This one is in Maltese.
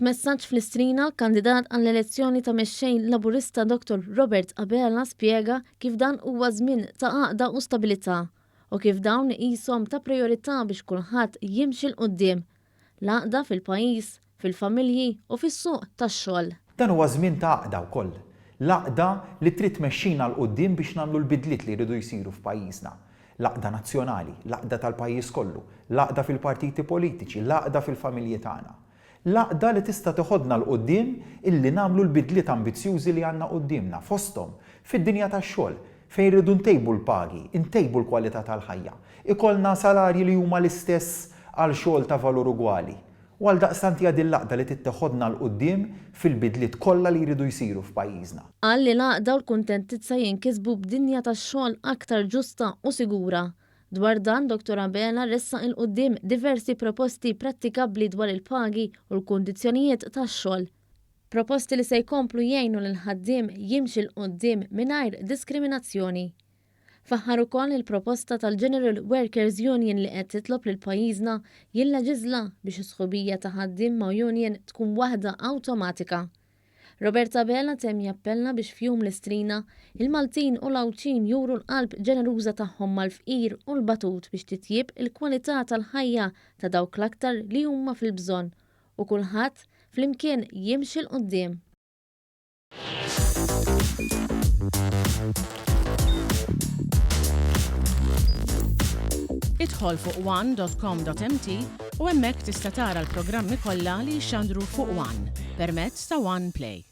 F'messaġġ fl-Istrina, l-kandidat għall-elezzjoni ta' Mexxej Laburista Dottor Robert Abela spjega kif dan huwa żmien ta' għaqda u stabilità u kif dawn iqishom ta' prijorità biex kulħadd jimxi 'l quddiem. L-għaqda fil-pajjiż, fil-familji u fis-suq tax-xogħol. Dan huwa żmien ta' għaqda wkoll. L-għaqda li trid tmexxina 'l quddiem biex nagħmlu l-bidliet li jridu jsiru f'pajjiżna. L-għaqda nazzjonali, l-għaqda tal-pajjiż kollu, l-għaqda fil-partiti politiċi, l-għaqda fil-familji tagħna. L-għaqda li tista' teħodna 'l quddiem illi nagħmlu l-bidliet ambizzjużi li għandna quddiemna, fosthom fid-dinja tax-xogħol, fejn irridu ntejbu l-pagi, intejbu l-kwalità tal-ħajja, ikollna salarji li huma l-istess għal xogħol ta' valur ugwali. U għaldaqstant hija din l-għaqda li trid teħodna 'l quddiem fil-bidliet kollha li jridu jsiru f'pajjiżna. Qal li l-għaqda u l kuntentizza jinkisbu b'dinja tax-xogħol aktar ġusta u sigura. Dwar dan, Dottor Abela ressaq 'il quddiem diversi proposti prattikabbli dwar il-pagi u l-kundizzjonijiet tax-xogħol. Proposti li se jkomplu jgħinu lill-ħaddiem jimxi 'l quddiem mingħajr diskriminazzjoni. Faħħar ukoll il-proposta tal-General Workers Union li qed titlob lil pajjiżna jilleġiżla biex is-sħubija ta' ħaddiem ma' union tkun waħda awtomatika. Robert Abela temm jappella biex f'Jum l-Istrina, il-Maltin u l-Għawdxin juru l-qalb ġeneruża tagħhom mal-fqir u l-batut biex titjieb il-kwalità tal-ħajja ta' dawk l-aktar li huma fil-bżonn u kulħadd flimkien jimxi 'l quddiem. Idħol fuq one.com.mt u hemmhekk tista' tara l-programmi kollha li jixxandru fuq One permezz ta' One Play.